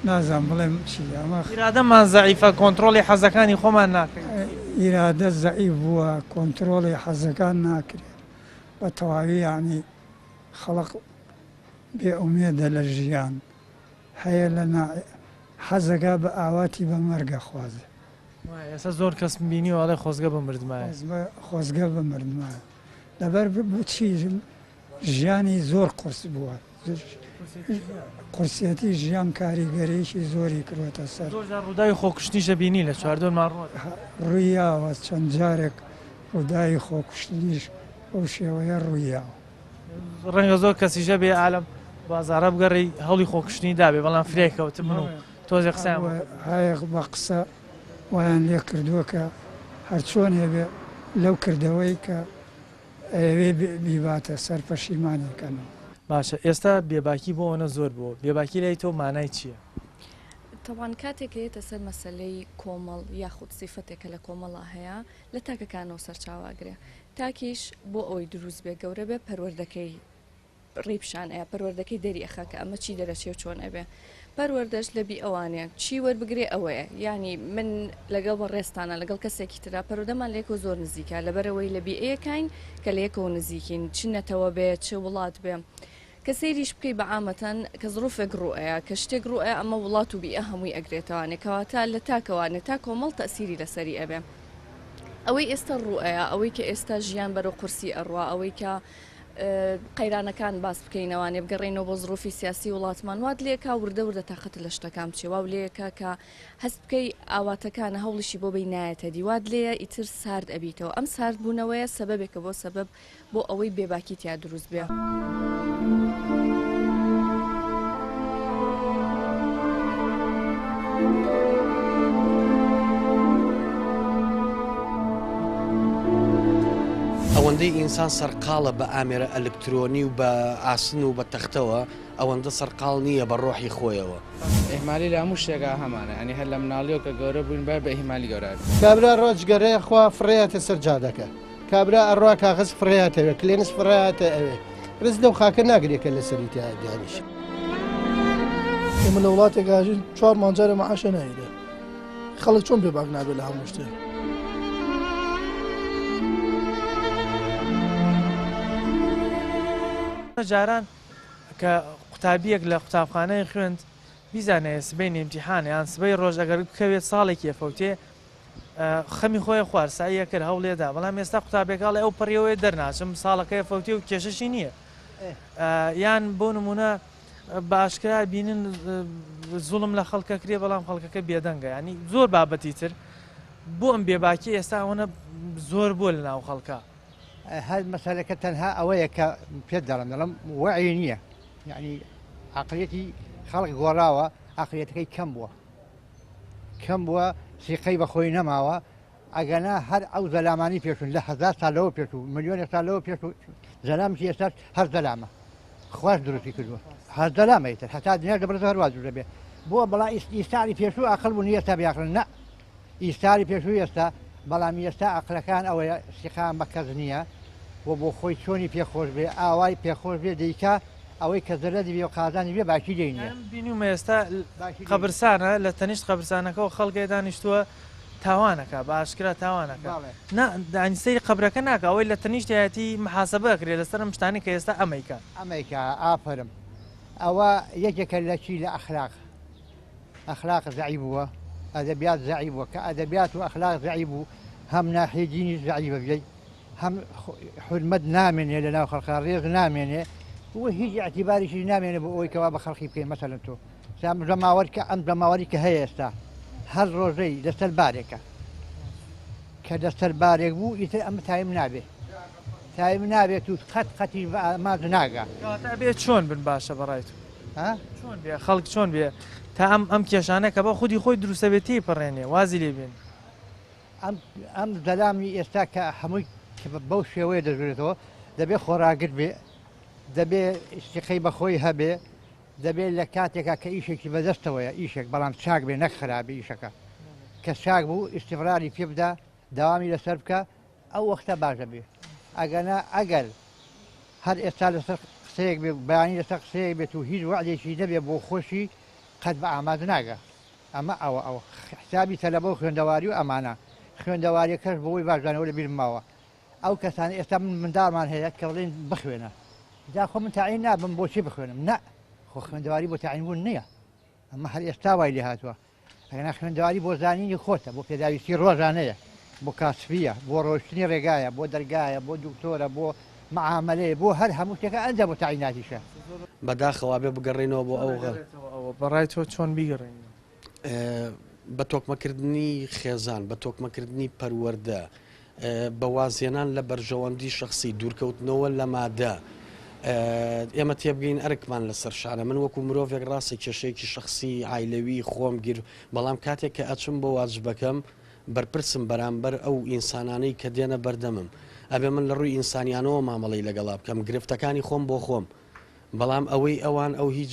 نازانم بڵێم چی ئەمە. ئیرادەمان زەعیفە کۆنتڕۆڵی حەزەکانی خۆمان ناکەین. ئیرادە زەعیف بووە کۆنتڕۆڵی حەزەکان ناکرێ بە تەواوی یانی خەڵق بێ ئومێدە لە ژیان هەیە لە نا. حەزەکا بە ئاواتی بە مەرگە خوازێ. وایە ئێستا زۆر کەسم بینیوە ئەڵێ خۆزگە بمردمایە. خۆزگە بمردمایە لەبەر چی ژیانی زۆر قورس بووە قورسێتی ژیان کاریگەریی زۆری کردووەتە سەر. زۆر جار ڕووداوی خۆکوشتنیش دەبینی لە چواردەورمان ڕوو ڕوویاوە چەند جارێک ڕووداوی خۆکوشتنیش بەو شێوەیە ڕوویاوە. ڕەنگە زۆر کەسیش هەبێ ئالەم بازاڕە بگەڕێی هەوڵی خۆکوشتنی دابێ بەڵام فریای کەوتبن و تۆزێ قسەیان بۆ کردبن. هایەک بە قسە وایان لێ کردووە کە هەرچۆنێ بێ لەو کردەوەی کە ئەیەوێ بیباتە سەر پەشیمانی کەنەوە. باشە ئێستا بێباکی بۆ ئەوەنە زۆر بووە بێباکی لای تۆ مانای چیە؟ تەبعەن کاتێک کە یەتە سەر مەسەلەی کۆمەڵ یاخود سیفەتێک کە لە کۆمەڵا هەیە لە تاکەکانەوە سەرچاوە ئەگرێ تاکیش بۆ ئەوەی دروست بێ گەورە بێ پەروەردەکەی ڕێی پیشان ئەیا پەروەردەکەی دەری ئەخا کە ئەمە چی دەرەچێ و چۆن ئەبێ پەروەردەش لە بی ئەوانێ چی وەربگرێ ئەوەیە یعنی من لەگەڵ بەڕێزتانە لەگەڵ کەسێکی ترا پەروەردەمان لە یەکەوە زۆر نزیکە لەبەرەوەی لە بیئەیەکاین کە لە یەکەوە نزیکین چ نەتەوە بێ چ وڵات بێ کە سەیریش بکەی بە عامەتەن کە زڕوفێک ڕووئەیا کە شتێک ڕووئەیا ئەمە وڵات و بیئە هەمووی ئەگرێتەوانێ کەواتە لە تاکەوانێ تا کۆمەڵ تەئسیری لەسەری ئەبێ ئەوەی ئێستا ڕووئەیا ئەوەی کە ئێستا ژیان بەرەو قورسی ئەڕوا ئەوەی کە قەیرانەکان باس بکەینەوانێ بگەڕێینەوە بۆ زڕوفی سیاسی وڵاتمان وات لێکا وردە وردە تاقەتت لە شتەکان بچێ واو لێکا کە هەست بکەی ئاواتەکانە هەوڵیشی بۆ بەی نایەتە دی وات لێیە ئیتر سارد ئەبیتەوە ئەم سارد بوونەوەیە سەبەبێکە بۆ سەبەب بۆ ئەوەی بێباکی تیا دروست بێ. ئەوەندەی ئینسان سەرقاڵە بە ئامێرە ئەلکترۆنی و بە ئاسن و بە تەختەوە ئەوەندە سەرقاڵ نییە بە ڕۆحی خۆیەوە. ئیهمالی لە هەموو شتێکا هەمانە یانی هەر لە مناڵیەوە کە گەورە بووین بەر بە ئیهمالی گەورە ئەبین. کابرا ڕۆ جگەرەیە خوا فڕێیاتە سەر جادەکە کابرا ئەڕوا کاغەز فڕێیاتە ئەوێ کلێنس فڕێیاتە ئەوێ ڕز لەو خاکە ناگرێ کە لەسەری تیا دانیشێ. ئێمە لە وڵاتێک ئاژین چوار مانگ جارێ مەعاشە نایرێ خەڵک چۆن بێباک نابێت لە هەموو شتێ. جاران کە قوتابیەک لە قوتابخانەی خوێند بیزانێ سبەینێ ئیمتیحانە یان سبەی ڕۆژ ئەگەر بکەوێت ساڵێکی ئەفەوتێ خەمی خۆی خوار سەعی ئەکرد هەوڵێ دا بەڵام ئێستا قوتابیەکە ئەڵێ ئەو پەڕیەوەیە دەرناچم ساڵەکەی ئەفەوتێ و کێشەشی نییە یان بۆ نمونە بە ئاشکرا بینن زوڵم لە خەڵکە کرێ بەڵام خەڵکەکە بێدەنگە ینی زۆر بابەتی تر بۆ ئەم بێباکی ئێستا ئەوەنە زۆر بووە لە ناو خەڵکە. هەر مەسەلەکە تەنها ئەوەیە کە پێت دەڵێم دەڵێم وەعی نییە یعنی عقلیەتی خەڵک گۆڕاوە عقلیەتەکەی کەم بووە کەم بووە سیقەی بە خۆی نەماوە ئەگەنا هەر ئەو زەلامانی پێشون لە هەزار سال لەوە پێش و ملیۆنێک سال لەوە پێش و زەلامکی ئێستاش هەر زەلامە خواش دروستی کردووە هەر زەلامە ئیتر هەتا دنیا دەبڕێتەوە هەر وا دروست دەبێ بۆ بەڵا ئیستاری پێشوو ئەقڵ بوون ئێستا بێ ئەقڵن نا ئیستاری پێشوو ئێستا بەڵام ئێستا ئەقلەکان ئەوەیە سیقان بە کەس نییە و بۆ خۆی چۆنی پێخۆش بێ ئاوای پێخۆش بێ دەیکا ئەوەی کە زەرەری بێ و قازانجی بێ باکی لێی نییە. من بینیومە ئێستا قەبرسانە لە تەنیشت قەبرسانەکەوە خەڵکێ دانیشتووە تاوانەکە بە ئاشکرا تاوانەکە نا دانی سەیری قەبرەکە ناکا ئەوەی لە تەنیشتیایەتی محاسبە ئەکرێ لەسەر ئەم شتانەی کە ئێستا ئەمەیکا. ئەمەیکا ئافەرم ئەوە یەکێکە لە چی لە ئەخلاق ئەخلاق زەعیف بووە ئەدەبیات زەعیف بووە کە ئەدەبیات و ئەخلاق زەعیف بوو هەم ناحیەی دینیش زەعیفە بێی هەم حورمەت نامێنێ لە ناو خەڵکا ڕێز نامێنێ و هیچ ئیعتیباریشی نامێنێ بۆ ئەوەی کەوا بە خەڵکی بکەین مەسەلەن تۆ سام جەماوەر کە ئەم جەماوەری کە هەیە ئێستا هەر ڕۆژەی لەسەر بارێکە کە لەسەر بارێک بوو ئیتر ئەمە تایم نابێ تایم نابێت و قەت قەتیش بە ئامانج ناگا. کەواتە ئەبێ چۆن بن باشە بەڕای تۆ؟ چۆن بێ خەڵک چۆن بێ تا ئەم ئەم کێشانە کە بە خودی خۆی دروستە بێ تێی پەڕێنێ وازی لێ بێنێ؟ ئەم ئەم زەلامی ئێستا کە هەمووی بەو شێوەیە دەژورێتەوە دەبێ خۆڕاگر بێ دەبێ سیقەی بەخۆی هەبێ دەبێ لە کاتێکا کە ئیشێکی بەدەستەوەیە ئیشێک بەڵام چاک بێ نەک خراپی ئیشەکە کە چاک بوو ئیستیمراری پێ بدا داوامی لەسەر بکە ئەو وەختە باش دەبێ ئەگەنا ئەگەر هەر ئێستا لەسەر قسەیەک بێ بەیانی لەسەر قسەیەک بێت و هیچ وەعدێکی نەبێ بۆ خۆشی قەت بە ئاماد ناگا ئەمە ئەوە ئەوە حسابی تەلەبە و خوێندەواری و ئەمانە خوێندەواریەکەش بۆی باش دانەوە لە بیرم ماوە ئەو کەسانە ئێستا من منداڵمان هەیە کە بڵێن بخوێنە جا خۆ من تەعین نابم بۆچی بخوێنم نا خۆ خوێندەواری بۆ تەعین بوون نییە. ئەمە هەر ئێستا وای لێ هاتووە. ئەگەنا خوێندەواری بۆ زانینی خۆتە، بۆ پێداویستی ڕۆژانەیە، بۆ کاسبییە، بۆ ڕۆیشتنی ڕێگایە، بۆ دەرگایە، بۆ دکتۆرە، بۆ معامەلەیە، بۆ هەر هەموو شتێکە ئەنجا بۆ تەعیناتیشە. بەداخەوە ئەبێ بگەڕێینەوە بۆ ئەو غە. بەڕای تۆ چۆن بیگەڕێینەوە؟ بە تۆکمەکردنی خێزان، بە تۆکمەکردنی پەروەردە، بە وازهێنان لە بەرژەوەندی شەخسی، دوورکەوتنەوە لە مادە، ئێمە تێبگەین ئەرکمان لەسەر شانە. من وەکو مرۆڤێک ڕاستە کێشەیەکی شەخسی عایلەوی خۆم گیر، بەڵام کاتێک کە ئەچم بۆ واجبەکەم بەرپرسم بەرامبەر ئەو ئینسانانەی کە دێنە بەردەمم. ئەبێ من لە ڕووی ئینسانیانەوە مامەڵەی لەگەڵا بکەم، گرفتەکانی خۆم بۆ خۆم، بەڵام ئەوەی ئەوان ئەو هیچ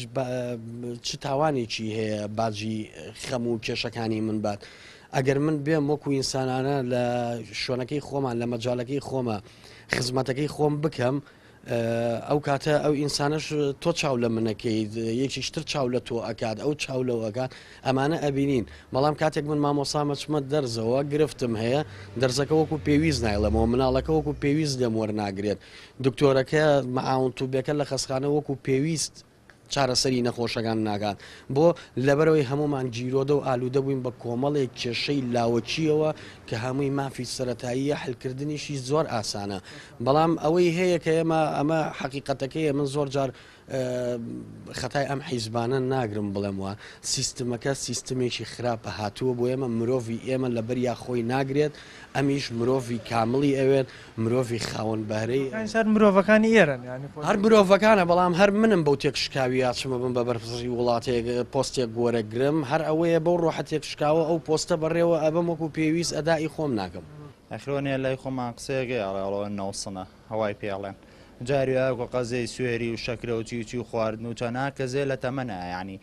چ تاوانێکی هەیە باجی خەم و کێشەکانی من بات ئەگەر من بێم وەکو ئینسانانە لە شوێنەکەی خۆمان لە مەجالەکەی خۆمە خزمەتەکەی خۆم بکەم ئەو کاتە ئەو ئینسانش تۆ چاو لە منەکەیت یەکیشتر چاو لە تۆ ئەکات ئەو چاو لەو ئەکات ئەمانە ئەبینین بەڵام کاتێک من مامۆسا مەچمە دەرزەوە گرفتم هەیە دەرزەکە وەکو پێویست نایڵێمەوە مناڵەکە وەکو پێویست لێم وەرناگرێت دکتۆرەکە معاون توبەکە لە خەسخانە وەکو پێویست چارەسەری نەخۆشەکان ناکات بۆ لەبەرەوەی هەمومان گیرۆدە و ئالوودە بووین بە کۆمەڵێک کێشەی لاوەکیەوە کە هەمووی مافی سەتاییە حلکردنیشی زۆر ئاسانە بەڵام ئەوەی هەیە کە ئێمە ئەمە حەقیقەتەکەیە من زۆر جار خەتای ئەم حیزبانە ناگرم بڵێم وا سیستمەکە سیستمێکی خراپە هاتووە بۆ ئێمە مرۆڤی ئێمە لەبەریا خۆی ناگرێت ئەمیش مرۆڤی کامڵی ئەوێت مرۆڤی خاوەن بەهرەی هەر مرۆڤەکانی ئێرەن یانی هەر مرۆڤەکانە بەڵام هەر منم بەو تێکشکاویە چمە بم بە بەرپرسی وڵاتێک پۆستێک وەرەگرم هەر ئەوەیە بەو ڕۆحە تێکشکاوە ئەو پۆستە بەڕێوە ئەبەم وەکو پێویست ئەدائی خۆم ناکەم. ئەخرۆنێ لای خۆمان قسەیەک هەیە ئەڵێ ئەڵێ نەوسنە هەوای پێ ئەڵێن جاری وایە وەکو قەزێی سوێری و شەکرە و چی و چی و خواردن و چەنا کەزێ لە تەمەنە یانی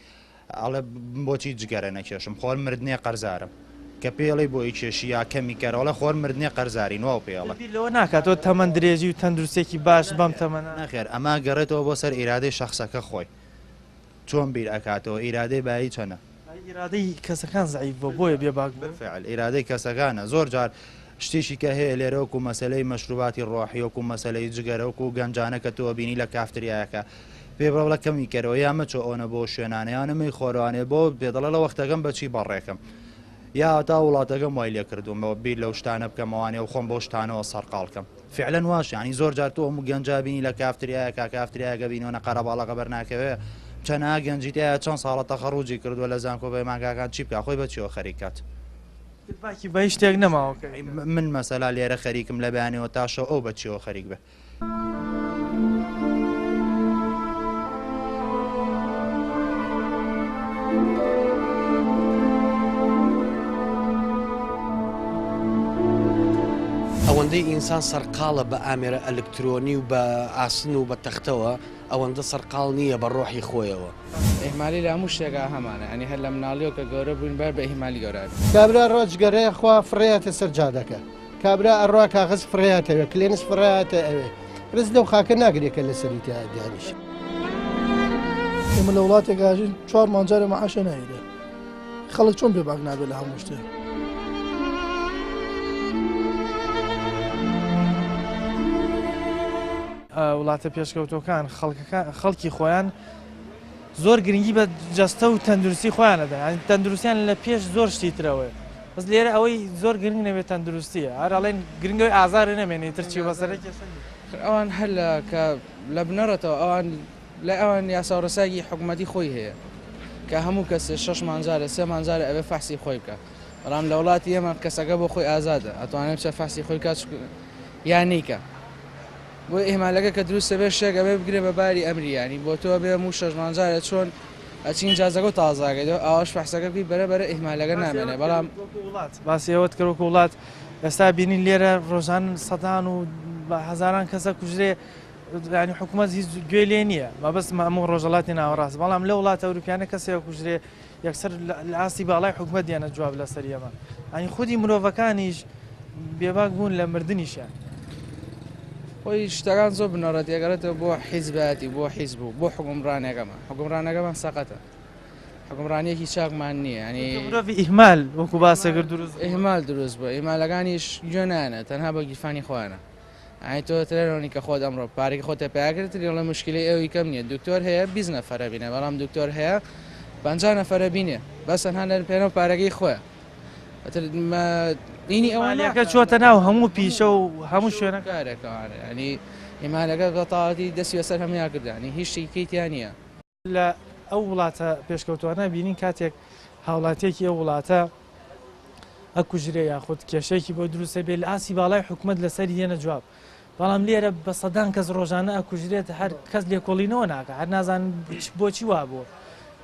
ئەڵێ بۆچی جگەرە نەکێشم خۆر مردنێ قەرزارم کە پێی ئەڵێی بۆ ئەیکێشی یا کەمی کەرەوە ئەڵێ خۆر مردنێ قەرزارین واو پێی ئەڵێ. بیر لەوە ناکاتەوە تەمەن درێژی و تەندروستیەکی باش بەم تەمەنە؟ نەخێر ئەمە ئەگەڕێتەوە بۆ سەر ئیرادەی شەخسەکە خۆی چۆن بیر ئەکاتەوە ئیرادەی بایی چەنە؟ ئیرادەی کەسەکان زەعیف بووە بۆیە بێ باک بوون. بالفعل ئیرادەی کەسەکانە زۆر جار شتیشی کە هەیە لێرە وەکو مەسەلەی مەشروباتی ڕۆحی وەکو مەسەلەی جگەرە وەکو گەنجانە کە تۆ ئەبینی لە کافتریایەکە پێ بڵێ بڵێ کەمی کەرەوە یا مەچۆ ئەونە بۆ شوێنانە یانە مەی خۆرەوانێ بۆ پێ دەڵێ لە وەختەکەم بەچی بەڕێکەم یا تا وڵاتەکەم وای لێ کردوومەوە بیر لەو شتانە بکەمەوانێ و خۆم بەو شتانەوە سەرقاڵ کەم فعلەن واش یانی زۆر جار تۆ هەموو گەنجا بینی لە کافتریایەکا کافتریایەکە بینیوە قەرەباڵەغە بەرناکەوێ چەنەها گەنجی تیایە چەند ساڵە تەخەڕوجی کردووە لە زانکۆ پەیمانگاکان چی بکا خۆی بە چیەوە خەریک کات. باکی بە هیچ شتێک نەماوە کە من مەسەلا لێرە خەریکم لە بەیانەوە تا شەو ئەو بە چیەوە خەریک بێ. ئەوەندەی ئینسان سەرقاڵە بە ئامێرە ئەلکترۆنی و بە ئاسن و بە تەختەوە ئەوەندە سەرقاڵ نییە بە ڕۆحی خۆیەوە. ئیهمالی لە هەموو شتێکا هەمانە یانی هەر لە مناڵیەوە کە گەورە بووین بەر بە ئیهمالی گەورە ئەبین. کابرا ڕا جگەرەیە خوا فڕێیاتە سەر جادەکە کابرا ئەڕوا کاغەز فڕێیاتە ئەوێ کلێنس فڕێیاتە ئەوێ ڕز لەو خاکە ناگرێ کە لەسەری تیا دانیشێ. ئێمە لە وڵاتێک ئاژین چوار مانگ جارێ مەعاشێ نایرێ خەڵک چۆن بێباک نابێ لە هەموو شتێ. وڵاتە پێشکەوتوەکان خەڵکی خۆیان زۆر گرنگی بە جەستە و تەندروستی خۆیان ئەدەن یانی تەندروستیان لە پێش زۆر شتی ترەوەیە بەس لێرە ئەوەی زۆر گرنگ نەبێت تەندروستیە هەر ئەڵێن گرنگەوەی ئازار نەمێنێ تر چی بەسەرە کێشە نییە. ئەوان هەر لە کە لە بنەڕەتەوە ئەوان لای ئەوان یاسا و ڕێسایەکی حکومەتی خۆی هەیە کە هەموو کەسێ شەش مانگ جارێ سێ مانگ جارێ ئەبێ فەحسی خۆی بکا بەڵام لە وڵاتی ئێمە کەسەکە بۆ خۆی ئازادە ئەتوانێ بچێ فەحسی خۆی بکا یا نیکە بۆ ئیهمالەکە کە دروست ئەبێ شتێک ئەبێ بگرێ بە باری ئەمری یانی بۆ تۆ ئەبێ هەموو شەش مانگ جارێ چۆن ئەچین جازەکە و تازاکەی ئاواش فەحسەکە بکەی بەرە بەرە ئیهمالەکە نامێنێ بەڵام وڵات باسی ئەوەت کرد وەکو وڵات ئێستا بینین لێرە ڕۆژان سەدان و بە هەزاران کەسە کوژرێ ینی حکوومەت هیچ گوێ لێ نییە مەبەستمە ئەمە ڕۆژەڵاتی ناوەڕاست بەڵام لە وڵاتە ئەوروپیانە کەسێک کوژرێ یەکسەر لە ئاستی باڵای حکومەت دێنە جواب لەسەر ئێمە ئەنی خودی مرۆڤەکانیش بێباک بوون لە مردنیشیان. خۆی شتەکان زۆر بنەڕەتی ئەگەڕێتەوە بۆ حیزبایەتی بۆ حیزب و بۆ حوکمڕانەکەمان حوکمڕانەکەمان سەقەتە حوکمڕانیەکی چاکمان نییە ینی مرۆڤی ئیهمال وەکو باسە کرد دروست ئیهمال دروست بووە ئیهمالەکانیش گوێ نایەنە تەنها بۆ گیرفانی خۆیانە ئەی تۆ ترێنۆنی کە خۆت ئەمڕۆ پارێکی خۆتە پیا کرد تری ڵێ مشکلەی ئەوی کەم نییە دکتۆر هەیە 20 نەفەرە بینە بەڵام دکتۆر هەیە 50 نەفەرە بینێ بەس تەنها لە پێناو پارەکەی خۆیە ئەتر ئینی ئەوە مالیەکە چۆتە ناو هەموو پیشە و هەموو شوێنەکە کارەکەوانە ینی ئیمانەکە بە تەواوەتی دەستی بەسەر هەموویان کردانی هیچ شتێکی تیا نییە. لە ئەو وڵاتە پێشکەوتوانە بینین کاتێک هاوڵاتیەکی ئەو وڵاتە ئەکوژرێ یاخود کێشەیەکی بۆ دروستە بێ لە ئاسی باڵای حکومەت لەسەری دێنە جواب بەڵام لێرە بە سەدان کەس ڕۆژانە ئەکوژرێت هەر کەس لێکۆڵینەوە ناکە هەر نازان بۆچی وا بووە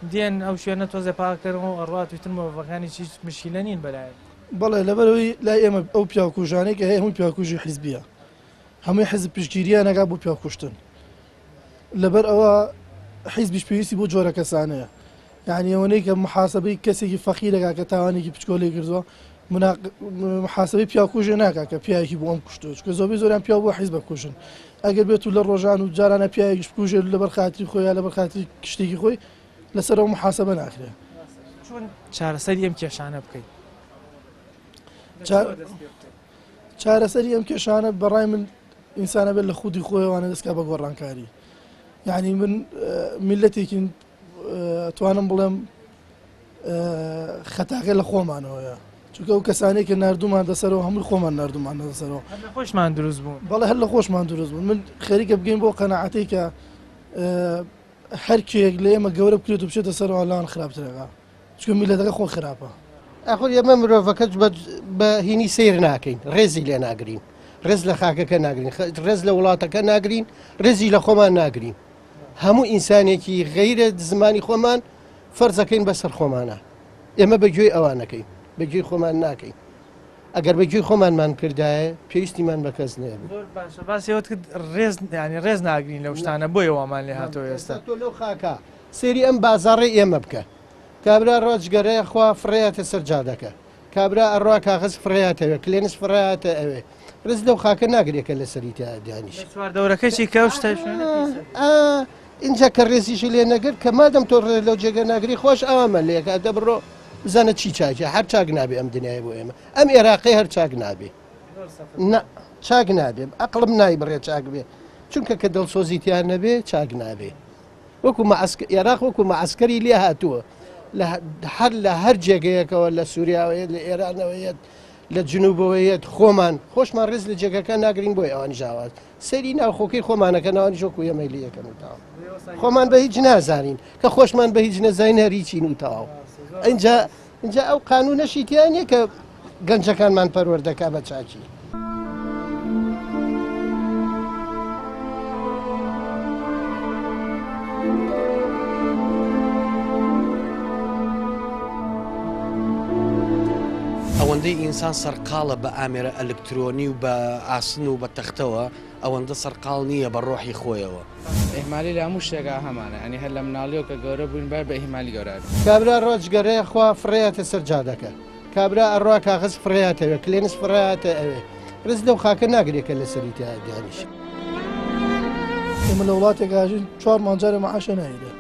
دێن ئەو شوێنە تۆزێ پاکەرەوە ئەڕات وتر مرۆڤەکانی هیچ مشکیلە نین بەلایەن. بەڵێ لەبەرئەوەی لای ئێمە ئەو پیاوکوژانەی کە هەیە هەمووی پیاوکوژی حیزبیە هەمووی حیزب پشتگیریان ئەکات بۆ پیاوکوشتن لەبەر ئەوە حیزبیش پێویستی بۆ جۆرە کەسانەیە یعنی ئەوەنەی کە محاسبەی کەسێکی فەقیرەکە کە تاوانێکی بچکۆلەی کردووە محاسبەی پیاوکوژێ ناکا کە پیاوێکی بۆ ئەم کوشتووە چونکە زۆربەی زۆریان پیاو بۆ حیزب بکوژن ئەگەر بێت و لە ڕۆژان و جارانە پیاوێکیش بکوژێت لەبەر خاتری خۆی یا لەبەر خاتری شتێکی خۆی لەسەر ئەو محاسبە ناکرێت. چۆن چارەسەری ئەم کێشانە بکەین؟ چارەسەری ئەم کێشانە بەڕای من ئینسانە بێت لە خودی خۆیەوانە دەستکا بە گۆڕانکاری یعنی من میلەتێکین توانم بڵێم خەتاکە لە خۆمانەوەیە چونکە ئەو کەسانەی کە نردومان دەسەرەوە هەمووی خۆمان نردومان دەسەرەوە لە خۆشمان دروست بوون بەڵێ هەر لە خۆشمان دروست بوون من خەریکە بگەین بۆ قەنەعەتەی کە هەر کێک لە ئێمە گەورە بکرێت و بچێتە سەرەوە لەوان خراپترەکە چونکە میلەتەکە خۆ خراپە. ئاخر ئێمە مرۆڤەکە بە هینی سیر ناکەین ڕێزی لێ ناگرین ڕێز لە خاکەکە ناگرین ڕێز لە وڵاتەکە ناگرین ڕێزی لە خۆمان ناگرین هەموو ئینسانێکی غەیرە زمانی خۆمان فەرزەکەین بەسەر خۆمانە ئێمە بە گوێی ئەوانەکەین بە گوێی خۆمان ناکەین ئەگەر بە گوێی خۆمانمان کردایە پێویستیمان بە کەس نەبوو. زۆر باشە باسی ئەوەت کرد ڕێز یانی ڕێز ناگرین لەو شتانە بۆیە وامان لێ هاتەوە ئێستا. تۆ لەو خاکە سەیری ئەم بازاڕەی ئێمە بکە کابرا ڕوا جگەرەیە خوا فڕێیاتە سەر جادەکە کابرا ئەڕوا کاغەز فڕێیاتە ئەوێ کلێنس فڕێیاتە ئەوێ ڕێز لەو خاکە ناگرێ کە لەسەری تا دانیشی. لە چواردەورەکەشی کە ئەو شتە شوێنە پیسە. ئا ئینجا کە ڕێزیشی لێ نەگرت کە مادەم تۆ ڕێز لەو جێگە ناگری خۆش ئاوامان لێ ئەکا دە بڕۆ بزانە چی چاکە هەر چاک نابێ ئەم دنیایە بۆ ئێمە ئەم ئێراقەی هەر چاک نابێ نا چاک نابێ ئەقڵم نایبڕێ چاک بێ چونکە کە دڵسۆزی تیا نەبێ چاک نابێ وەکو مەعسک ئێراق وەکو مەعسکەری لێ هاتووە لە هەر لە هەر جێگەیەکەوە لە سووریاوە یەت لە ئێرانەوە یەت لە جنوبەوە یەت خۆمان خۆشمان ڕێز لە جێگەکە ناگرین بۆی ئەوان ژاواز سەیری ناوخۆکەی خۆمانەکە ناوانیش وەکو ئێمەی لێ یەکەن و تەواو خۆمان بە هیچ نازانین کە خۆشمان بە هیچ نەزانین هەر هیچین و تەواو ئینجا ئینجا ئەو قانونەشی تیا نییە کە گەنجەکانمان پەروەردەکا بە چاکی. ئەوەندەی ئینسان سەرقاڵە بە ئامێرە ئەلکترۆنی و بە ئاسن و بە تەختەوە ئەوەندە سەرقاڵ نییە بە ڕۆحی خۆیەوە. ئیهمالی لە هەموو شتێکا هەمانە یانی هەر لە مناڵیەوە کە گەورە بووین بار بە ئیهمالی گەورە ئەبین. کابرا ڕوا جگەرەیە خوا فڕێیاتە سەر جادەکە کابرا ئەڕوا کاغەز فڕێیاتە ئەوێ کلێنس فڕێیاتە ئەوێ ڕێز لەو خاکە ناگرێ کە لەسەری تا دانیشێ. ئێمە لە وڵاتێک ئاژین چوار مانگ جارێ مەعاشە نایرێ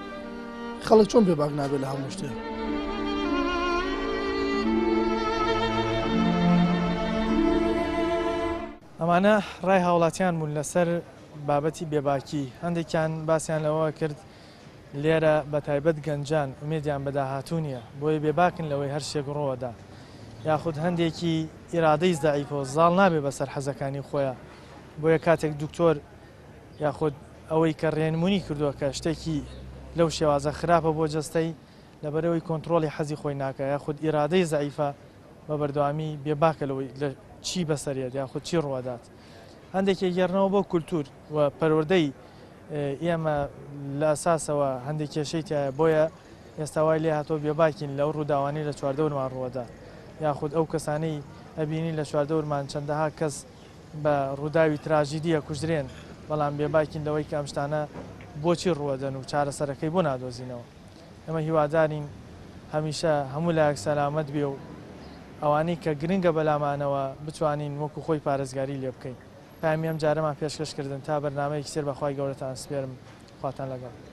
خەڵک چۆن بێباک نابێت لە هەموو شتێ. ئەمانە ڕای هاوڵاتیان بوون لەسەر بابەتی بێباکی، هەندێکیان باسیان لەوە کرد لێرە بە تایبەت گەنجان ئومێدیان بە داهاتوو نییە بۆیە بێباکن لەوەی هەر شتێک ڕووەدا یاخود هەندێکی ئیرادەی زەعیفە و زاڵ نابێ بەسەر حەزەکانی خۆیا بۆیە کاتێک دکتۆر یاخود ئەوەی کە ڕێنمونی کردووە کە شتێکی لەو شێوازە خراپە بۆ جەستەی لەبەرئەوەی کۆنتڕۆڵی حەزی خۆی ناکا یاخود ئیرادەی زەعیفە بە بەردەوامی بێباکە لەوەی لە چی بەسەریەت یاخود چی ڕووەدات هەندێک ئەگێڕنەوە بۆ کولتوور و پەروەردەی ئێمە لە ئەساسەوە هەندێک کێشەی تایە بۆیە ئێستا وای لێ هاتۆ بێباکین لەو ڕووداوانەی لە چواردەورمان ڕووەدات یاخود ئەو کەسانەی ئەبینی لە چواردەورمان چەندەها کەس بە ڕووداوی تراژیدی ئەکوژرێن بەڵام بێباکین لەوەی کە ئەم شتانە بۆچی ڕووەدەن و چارەسەرەکەی بۆ نادۆزینەوە. ئێمە هیوادارین هەمیشە هەموو لایەک سەلامەت بێ و ئەوانەی کە گرنگە بەلامانەوە بتوانین وەکو خۆی پارێزگاری لێ بکەین. پەیامی ئەم جارەمان پێشکەش کردن تا بەرنامەیەکی تر بە خوای گەورەتان سپێرم خواتان لەگەڵ.